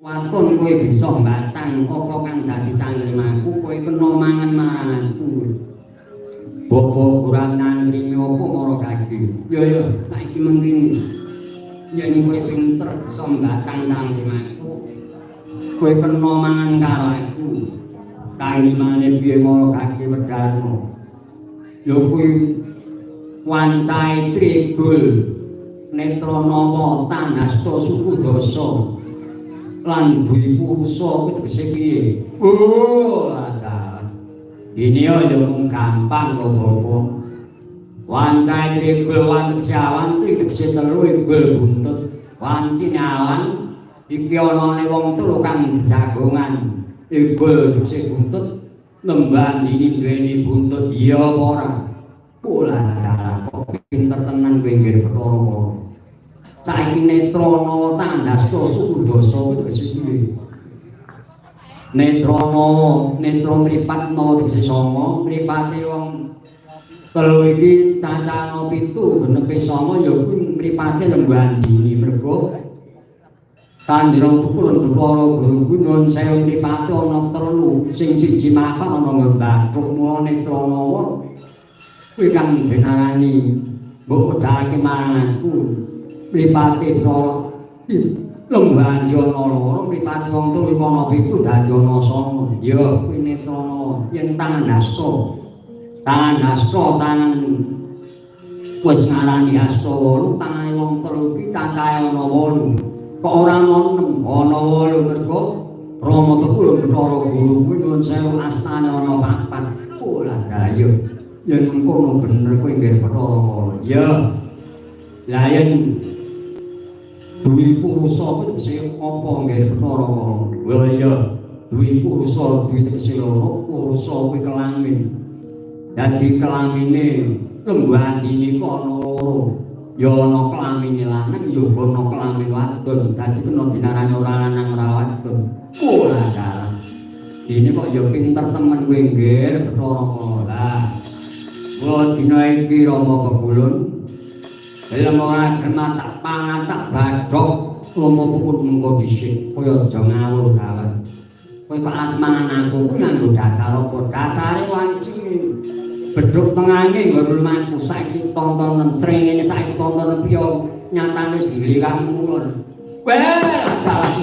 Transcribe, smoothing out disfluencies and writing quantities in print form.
Waton kowe bisa mbatang apa kang dadi cangkrimaku, kowe kena mangan marang aku. Bapak ora nangkrimi apa mara kaki. Ya ya, saiki mengkini. Yen kowe pinter bisa mbatang cangkrimaku, kowe kena mangan karo aku. Kangrimane piye mara kaki Wedharma? Ya kuwi wancahe Trigul Netra Nawa Tanasta Suku Dasa lan Dwi Purusa kuwi tegese piye? Oh, lah. Ini ya mung gampang to, Bapak. Wancahe Trigul wan tegese awan, tri tegese telu, igul buntut. Wancine awan iki anane wong telu kang jejagongan. Igul tegese buntut, lembah dini duweni buntut iya apa ora? Pola dalah kok pinter tenan kowe nggih Bathara Kala. Saiki netra nawa tandasta suku dasa kuwi tegese piye? Netra nawa, netra mripat, nawa tegese sanga, mripate wong telu iki cacahana 7 genepe 9 ya kuwi mripate lembah dini mergo Kandira Pukulun Bathara Guru kuwi nuwun sewu mripate ana telu, sing siji mapan ana nggon bathuk, mula netra nawa kuwi kang dinarani mbok wedhake marang aku. Mripate Bathara lembah ana loro, mripate wong telu iku ana 7 dadi ana 9. Ya kuwi netra nawa. Yen tangan hasta, tangan hasta tangan wis ngarani hasta 8, tangane wong telu iki cacahe ana 8. Kok ora ana 6, ana 8 mergo Rama Tepulun Bathara Guru kuwi nuwun sewu astane ana 4. Oh lah dayo. Yen mengkono bener kowe nggih Bathara Kala. Ya. Lah yen Dwi Purusa kuwi tegese apa nggih Bathara Kala? Wah iya, Dwi Purusa, dwi tegese loro, purusa kuwi kelamin. Dadi kelamine lembah andine ku ana loro. Ya ana kelamine lanang, ya ana kelamin wadon. Dadi kena dinarani ora lanang ora wadon. Oh lah dalah. Dene kok ya pinter temen kowe nggih Bathara Kala. Lah mula dina iki Rama Pepulun gelem ora gelem tak pangan tak badhok Rama Pepulun mengko dhisik. Kowe aja ngawur gawat. Kowe kok arep mangan aku kuwi nganggo dasar apa? Dasare wanci bedhug tengange nggon lumaku saiki tontonen srengenge saiki tontonen piye nyatane wis giliran mulon. Wah, dalah.